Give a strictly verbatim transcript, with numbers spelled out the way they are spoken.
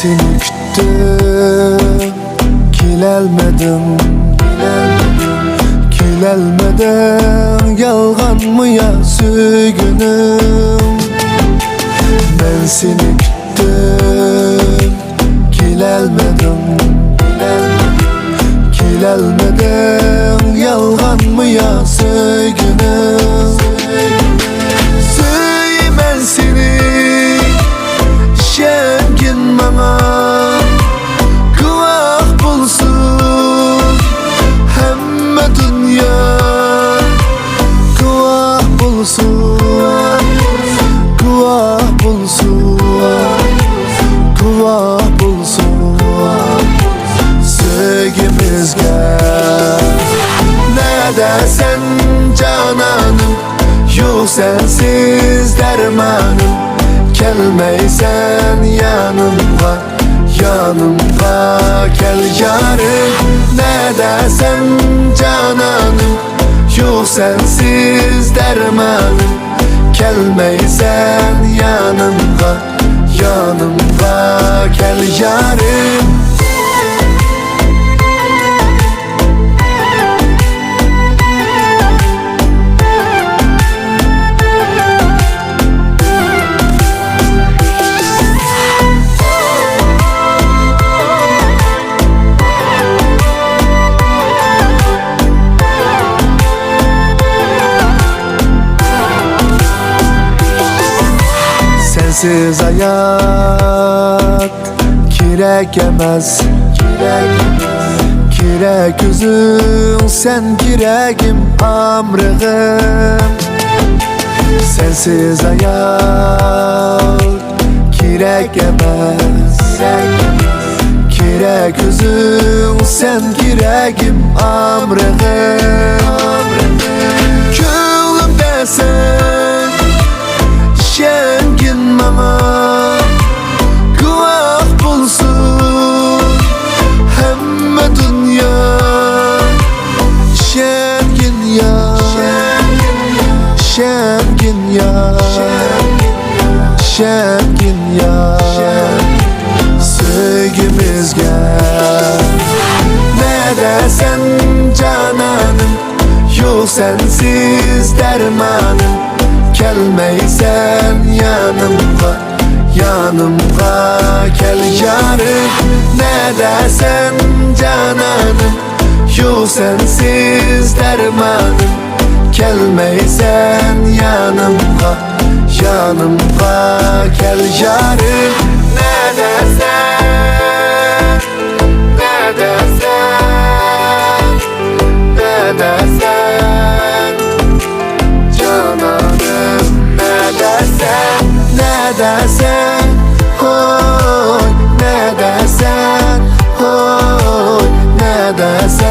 سېنى كۈتتۈم، كېلەلمىدىڭ، كېلەلمىدىڭ، يالغانمۇ يا سۆيگۈنۈم؟ مەن سېنى كۈتتۈم، كېلەلمىدىڭ، كېلەلمىدىڭ، يالغانمۇ يا سۆيگۈنۈم؟ سۆيىمەن سېنى، ئىشەنگىن ماڭا، گۇۋاھ بولسۇن ھەممە دۇنيا، گۇۋاھ بولسۇن، گۇۋاھ بولسۇن، گۇۋاھ بولسۇن سۆيگۈمىزگە. نەدە سەن جانانىم، يوق سەنسىز دەرمانىم، كەلمەيسەن يانىمغا، يانىمغا كەل يارىم. نەدە سەن جانانىم، يوق سەنسىز دەرمانىم، كەلمەيسەن يانىمغا، يانىمغا كەل يارىم. سەنسىز ھايات كېرەك ئەمەس، كېرەك، كېرەك ئۆزۈڭ سەن، كېرەكىم ئامرىقىم. سەنسىز ھايات كېرەك ئەمەس، كېرەك ئۆزۈڭ سەن، كېرەكىم ئامرىقىم. كۆڭلۈمدە سەن، ئىشەنگىن ماڭا، گۇۋاھ بولسۇن ھەممە دۇنيا. ئىشەنگىن يا، ئىشەنگىن يا، ئىشەنگىن يا سۆيگۈمىزگە. نەدە سەن جانانىم، يوق سەنسىز دەرمانىم، كەلمەيسەن يانىمغا، يانىمغا كەل يارىم. نەدە سەن جانانىم، يوق سەنسىز دەرمانىم، كەلمەيسەن يانىمغا، يانىمغا كەل يارىم. نەدە سەن، نەدە سەن، نەدە سەن جانانىم، نەدە سەن، نەدە سەن، ھوي، نەدە سەن، ھوي، نەدە سەن.